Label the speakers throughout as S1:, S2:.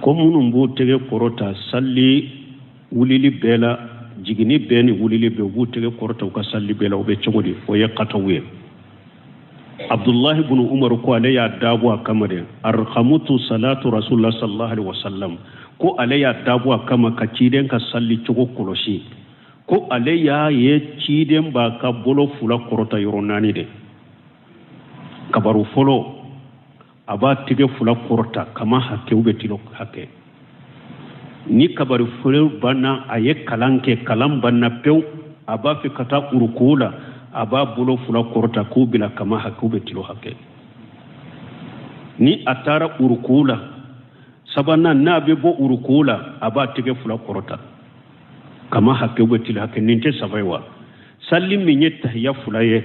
S1: Ko minnu b'u tɛgɛ kɔrɔta sali wulili bɛɛ la, jiginni bɛɛ ni wulili bɛɛ, u b'u tɛgɛ kɔrɔta u ka sali bɛɛ la, o bɛ cogo di? O ye kataw ye. Abdullahi bunu Umar ko ale y'a dabɔ a kama de, arhamutu salatu rasulullah sallallahu alaihi wasallam, ko ale y'a dabɔ a kama ka ciden ka sali cogo kɔlɔsi, ko ale y'a ye ciden b'a ka bolo fila kɔrɔta yɔrɔ naani de. Kabaru fɔlɔ, a b'a tɛgɛ fila kɔrɔta kama hakɛ u bɛ tilo hakɛ. Ni kabari fɔlɔ banna, a ye kalan kɛ, kalan banna pewu, a b'a fɛ ka taa uruku la, a b'a bolo fila kɔrɔta k'u bila kama hakɛ u bɛ tilo hakɛ. Ni a taara uruku la, sabanan, n'a bɛ bɔ uruku la, a b'a tɛgɛ fila kɔrɔta kama hakɛ u bɛ tilo hakɛ. Nin tɛ saba ye wa? Sali min ye tahiya fila ye,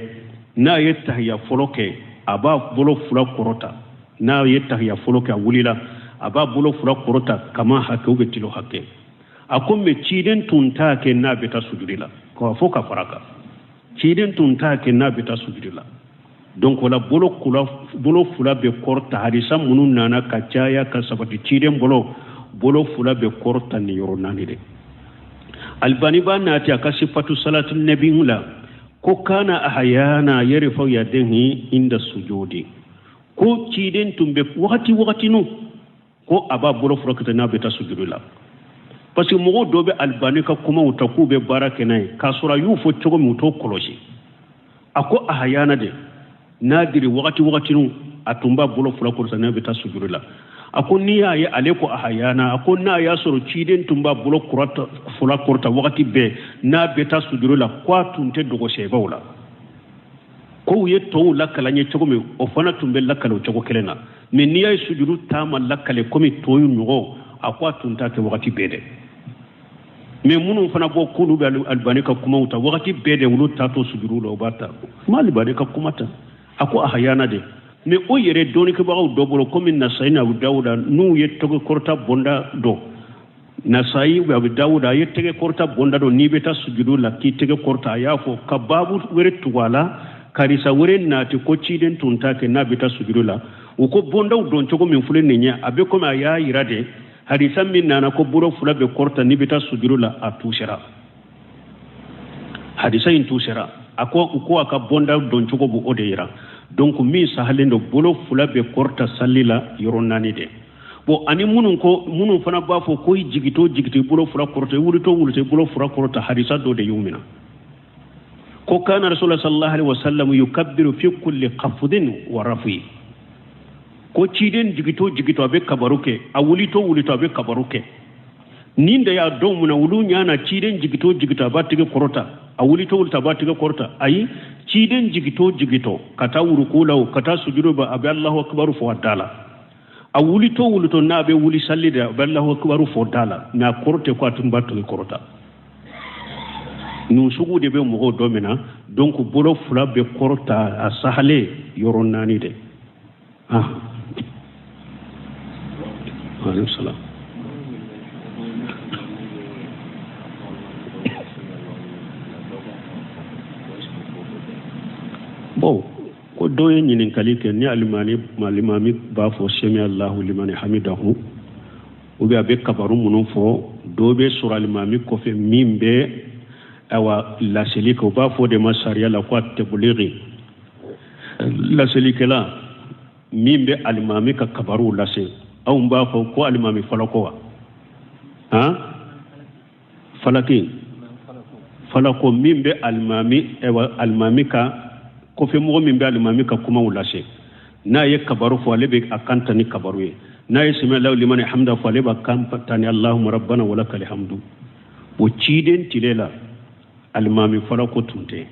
S1: n'a ye tahiya fɔlɔ kɛ, a b'a bolo fila kɔrɔta. N'a ye tahiya fɔlɔ kɛ, a wulila, a b'a bolo fila kɔrɔta kama hakɛ u bɛ tilo hakɛ. A ko mɛ ciden tun t'a kɛ n'a bɛ taa sujudi la, k'a fɔ ka fara kan, ciden tun t'a kɛ n'a bɛ taa sujudi la. Donc o la bolo fila bɛ kɔrɔta. Hadisa minnu nana ka caya ka sabati ciden bolo, bolo fila bɛ kɔrɔta ni yɔrɔ naani de. Albani b'a nati a ka sifatu salatu nabi la ko kana ahayana yarfa'u yadayhi inda sujudi, ko ciden tun bɛ wagati wagati nu ko a b'a bolo fila kɔrɔta n'a bɛ taa sujudu la. Parce que mɔgɔw dɔ bɛ Albani ka kumaw ta k'u bɛ baara kɛ n'a ye, k'a sɔrɔ a y'u fɔ cogo min u t'o kɔlɔsi. A ko ahayana de, n'a diri wagati wagati nu a tun b'a bolo fila kɔrɔta n'a bɛ taa sujudu la. A ko n'i y'a ye ale ko ahayana, a ko n'a y'a sɔrɔ ciden tun b'a bolo fila kɔrɔta wagati bɛɛ n'a bɛ taa sujudu la, ko a tun tɛ dogo sɛbɛw la. Ko u ye tɔw lakalan ye cogo min, o fana tun bɛ lakale o cogo kelen na. Mɛ n'i y'a ye sujudu taama lakale komi tɔw ɲɔgɔn, a ko a tun t'a kɛ wagati bɛɛ dɛ. Mɛ minnu fana bɔ k'olu bɛ Albani ka kumaw ta wagati bɛɛ de, olu t'a to sujudu la, u b'a ta. Ma Albani ka kuma ta, a ko ahayana de. Mɛ o yɛrɛ dɔnnikɛbagaw dɔ bolo komi Nasayi ni Abu Dawuda, n'u ye tɛgɛ kɔrɔta bɔnda dɔn, Nasayi Abu Dawuda a ye tɛgɛ kɔrɔta bɔnda dɔn, n'i bɛ taa sujudu la k'i tɛgɛ kɔrɔta, a y'a fɔ ka baabu wɛrɛ tugu a la, karisa wɛrɛ nati ko ciden tun t'a kɛ n'a bɛ taa sujudu la. U ko bɔndaw dɔn cogo min filɛ nin ye, a bɛ komi a y'a yira de hadisa min nana ko bolo fila bɛ kɔrɔta n'i bɛ taa sujudu la, a tusera. Hadisa in tusera. A ko u ko a ka bɔnda dɔn cogo b'o de yira. Donc min sahalen don, bolo fila bɛ kɔrɔta sali la yɔrɔ naani de. Bon, ani minnu ko, minnu fana b'a fɔ ko i jigito jigito i bolo fila kɔrɔta, i wulito wulito i bolo fila kɔrɔta, hadisa dɔ de y'u minɛ. Ko kana rasulullah sallallahu alaihi wasallam yukabbiru fi kulli khafdin wa rafi, ko ciden jigito jigito a bɛ kabaru kɛ, a wulito wulito a bɛ kabaru kɛ. Nin de y'a dɔw minɛ, olu ɲana ciden jigito jigito a b'a tɛgɛ kɔrɔta, a wulito wulito a b'a tɛgɛ kɔrɔta. Ayi, ciden jigito jigito ka taa wuruku la o, ka taa sujudu ba, a bɛ Alahu akibaru fɔ a da la. A wulito wulito n'a bɛ wuli sali de, a bɛ Alahu akibaru fɔ da la, mɛ a kɔrɔ tɛ ko a tun b'a tɛgɛ kɔrɔta. Nin sugu de bɛ mɔgɔw dɔ minɛ. Donc bolo fila bɛ kɔrɔta a sahalen yɔrɔ naani de. Ah. Aleykum salaam. Bon, ko dɔ ye ɲininkali kɛ ni alimami b'a fɔ sami Allahu limani hamidahu, ou bien a bɛ kabaru minnu fɔ, dɔ bɛ sɔrɔ alimami kɔfɛ min bɛ awa laseli kɛ, u b'a fɔ de ma sariya la ko a tɛbuligi, laselikɛla min bɛ alimami ka kabaruw lase. Anw b'a fɔ ko alimami falako wa, han, falaki falako min bɛ alimami, ayiwa alimami ka kɔfɛ mɔgɔ min bɛ alimami ka kumaw lase, n'a ye kabaru fɔ ale bɛ a kan ta ni kabaru ye, n'a ye sami Allahu limani hamida fɔ ale b'a kan ta ni Allahumma rabbana walakal hamdu. O ciden tile la alimami falako tun tɛ,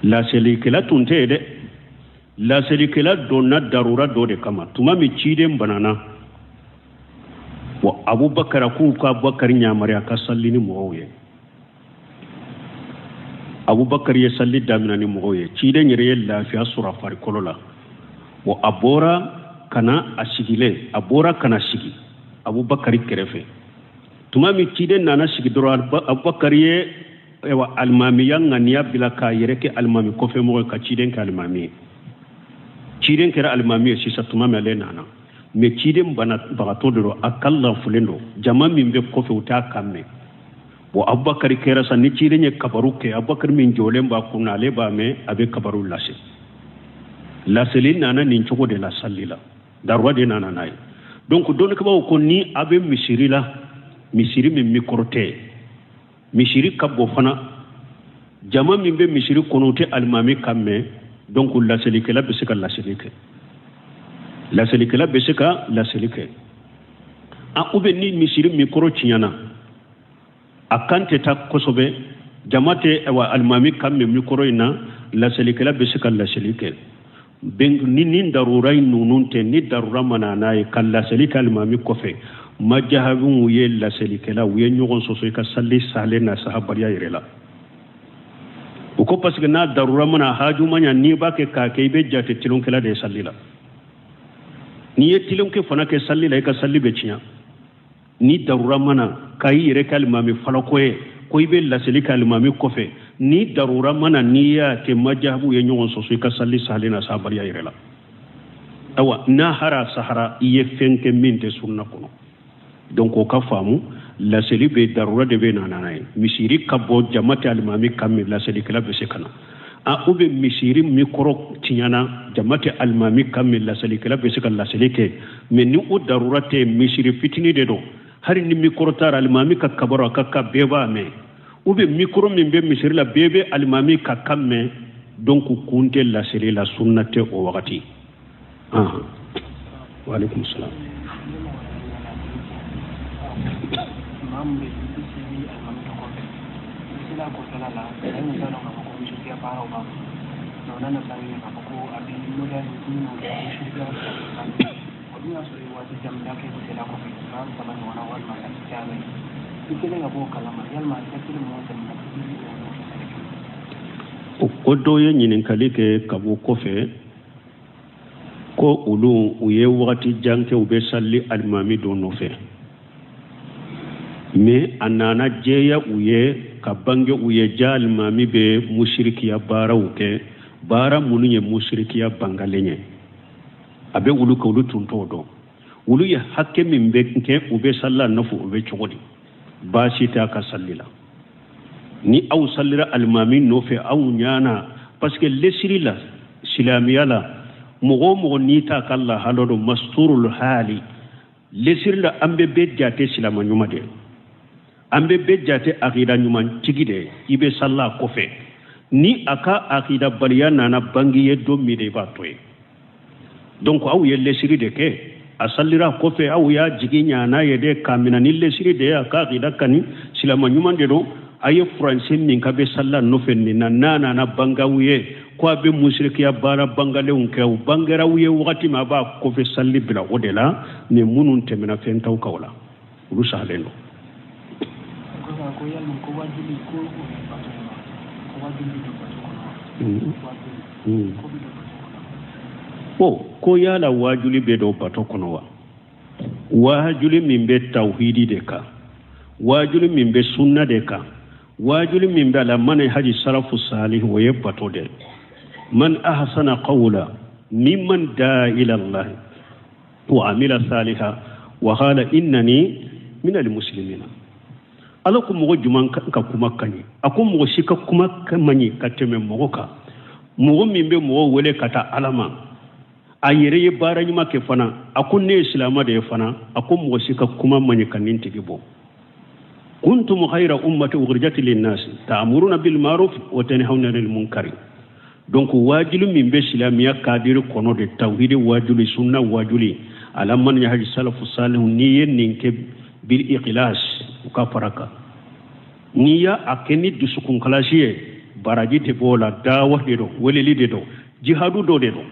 S1: laselikɛla tun tɛ yen dɛ. Laselikɛla donna darura dɔ de kama. Tuma min ciden banana, wa Abubakar k'u ka Abubakar yamaruya ka sali ni mɔgɔw ye. Abubakar ye sali daminɛ ni mɔgɔw ye, ciden yɛrɛ ye lafiya sɔrɔ a farikolo la. Wa a bɔra ka na a sigilen, a bɔra ka na sigi Abubakar kɛrɛfɛ. Tuma min ciden nana sigi dɔrɔn, Abubakar ye ayiwa alimamiya ŋaniya bila k'a yɛrɛ kɛ alimami kɔfɛ mɔgɔ ye, ka ciden kɛ alimami ye. Ciden kɛra alimami ye sisan tuma min ale nana, mais ciden banabagatɔ de don, a kan lanfulen don, jama min bɛ kɔfɛ u t'a kan mɛn. Bon, Abubakari kɛra sa, ni ciden ye kabaru kɛ, Abubakari min jɔlen b'a kunna, ale b'a mɛn, a bɛ kabaru lase. Laseli nana nin cogo de la sali la, darura de nana n'a ye. Donc dɔnnikɛbaaw ko ni a bɛ misiri la, misiri min mikɔrɔ tɛ, misiri ka bon fana, jama min bɛ misiri kɔnɔ u tɛ alimami kan mɛn, donc laselikɛla bɛ se ka laseli kɛ, laselikɛla bɛ se ka laseli kɛ. A ou bien ni misiri mikɔrɔ tiɲɛna, a kan tɛ taa kosɛbɛ, jama tɛ awa alimami kan mɛn mikɔrɔ in na, laselikɛla bɛ se ka laseli kɛ. Ni nin darura in ninnu tɛ, ni darura ma na n'a ye ka laseli kɛ alimami kɔfɛ, majahabiw ye laselikɛla u ye ɲɔgɔn sɔsɔ i ka sali salen na sahabaliya yɛrɛ la. U ko parce que n'a darura mana haju ma ɲa, n'i b'a kɛ k'a kɛ, i bɛ jate tilonkɛla de ye sali la. N'i ye tilonkɛ fana kɛ sali la, i ka sali bɛ tiɲɛ. Ni darura mana ka i yɛrɛ kɛ alimami falako ye ko i bɛ laseli kɛ alimami kɔfɛ, ni darura mana n'i y'a kɛ, majahabu ye ɲɔgɔn sɔsɔ i ka sali salen na sahabaliya yɛrɛ la. Awa n'a hara sahara, i ye fɛn kɛ min tɛ sunna kɔnɔ. Donc o ka faamu, laseli bɛ darura de bɛ na n'a ye. Misiri ka bɔ jama tɛ alimami kan mɛn, laselikɛla bɛ se ka na. A ou bien misiri mikɔrɔ tiɲɛna, jama tɛ alimami kan mɛn, laselikɛla bɛ se ka laseli kɛ. Mais ni o darura tɛ, misiri fitini de don, hali ni mikɔrɔ taara alimami ka kabaru a ka kan bɛɛ b'a mɛn, ou bien mikɔrɔ min bɛ misiri la bɛɛ bɛ alimami ka kan mɛn, donc kun tɛ laseli la, sunna tɛ o wagati. Wa alaikum salam. Ko dɔw ye ɲininkali kɛ ka bɔ kɔfɛ ko olu u ye wagati jan kɛ u bɛ sali alimami dɔ nɔfɛ, mais a nana jɛya u ye ka bange u ye ja alimami bɛ musirikiya baaraw kɛ, baara minnu ye musirikiya bangalen ye, a bɛ olu kɛ, olu tun t'o dɔn. Olu ye hakɛ min bɛ kɛ u bɛ sali a nɔfɛ, u bɛ cogo di? Baasi tɛ a ka sali la. Ni aw salira alimami nɔfɛ aw ɲana, parce que lesiri la silamɛya la, mɔgɔ o mɔgɔ n'i t'a ka lahala dɔn, masturul hali, lesiri la an bɛ bɛɛ jate silama ɲuman de ye, an bɛ bɛɛ jate akida ɲuman tigi de ye. I bɛ sali a kɔfɛ, ni a ka akida baliya nana bange ye don min de, i b'a to yen. Donc aw ye lesiri de kɛ, a salira kɔfɛ aw y'a jigi ɲana ye de k'a minɛ ni lesiri de ye, a ka akida kani silama ɲuman de don. A ye furancɛ min k'a bɛ salila nɔfɛ nin na, n'a nana bangaw ye ko a bɛ musirikiya baara bangalenw kɛ, u bangeraw ye wagati min a b'a kɔfɛ sali bila o de la. Ni minnu tɛmɛna fɛn t'aw kan o la, olu sahalen don. Ko yala wajuli bɛ don bato kɔnɔ wa? Wajuli min bɛ tawhidi de kan, wajuli min bɛ sunna de kan, wajuli min bɛ ala manhaji salafu salih, o ye bato de. Man ahsana qawla mimman daa ila Allah wa amila saliha wa qala innani min almuslimina. Ala ko mɔgɔ jumɛn ka kuma ka ɲi? A ko mɔgɔ si ka kuma ka man ɲi ka tɛmɛ mɔgɔ kan, mɔgɔ min bɛ mɔgɔ wele ka taa Ala ma, a yɛrɛ ye baara ɲuman kɛ fana, a ko ne ye silamɛ de ye fana, a ko mɔgɔ si ka kuma man ɲi ka nin tigi bɔ. Kuntum khayra ummati ukhrijat linnasi ta'muruna bil ma'ruf wa tanhauna 'anil munkari. Donc wajulu min bɛ silamɛya kadiri kɔnɔ de, tawhidi wajuli, sunna wajuli, ala manhaji salafu salih, n'i ye nin kɛ bil ikhlas, u ka fara kan, n'i y'a kɛ ni dusukun kalasi ye, baraji de b'o la, dawa de don, weleli de don, jihadu dɔ de don.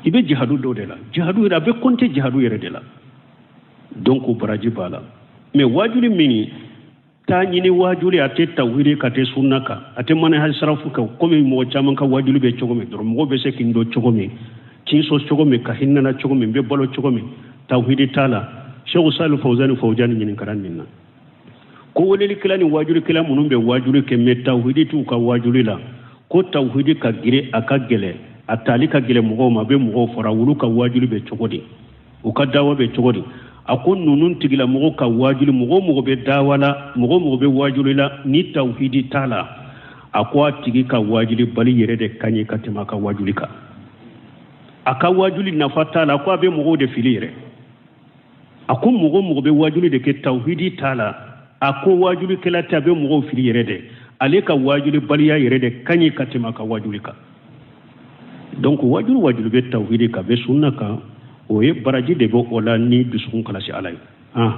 S1: I bɛ jihadu dɔ de la, jihadu yɛrɛ a bɛ compter jihadu yɛrɛ de la, donc baraji b'a la. Mais wajuli min taa ɲini wajuli, a tɛ tawhidi ka tɛ sunna kan, a tɛ manhaji sarafu kan, komi mɔgɔ caman ka wajuli bɛ cogo min dɔrɔn, mɔgɔ bɛ se k'i dɔn cogo min, k'i sɔn cogo min, ka hinɛ cogo min, bɛ balo cogo min, tawhidi t'a la. Sheikh Salih Fawzani Fawzani ɲininkara nin na ko welelikɛla ni wajulikɛla minnu bɛ wajuli kɛ mais tawhidi t'u ka wajuli la, ko tawhidi ka girin a ka gɛlɛn, A tali ka gɛlɛn mɔgɔw ma, a bɛ mɔgɔw fara. Olu ka waajuli bɛ cogo di? U ka dawa bɛ cogo di? A ko ninnu tigilamɔgɔw ka waajuli, mɔgɔ o mɔgɔ bɛ dawa la, mɔgɔ o mɔgɔ bɛ waajuli la, ni tawhidi t'a la, a ko a tigi ka waajuli bali yɛrɛ de ka ɲi ka tɛmɛ a ka waajuli kan. A ka waajuli nafa t'a la, ko a bɛ mɔgɔw de fili yɛrɛ. A ko mɔgɔ o mɔgɔ bɛ waajuli de kɛ, tawhidi t'a la, a ko waajulikɛla tɛ, a bɛ mɔgɔw fili yɛrɛ de. Ale ka waajuli baliya yɛrɛ de ka ɲi ka tɛmɛ a ka waajuli kan. Donc waajuli waajuli bɛ tawhidi kan, bɛ sunna kan, o ye baraji de bɛ o la ni dusukun kalasi ala ye. Ah.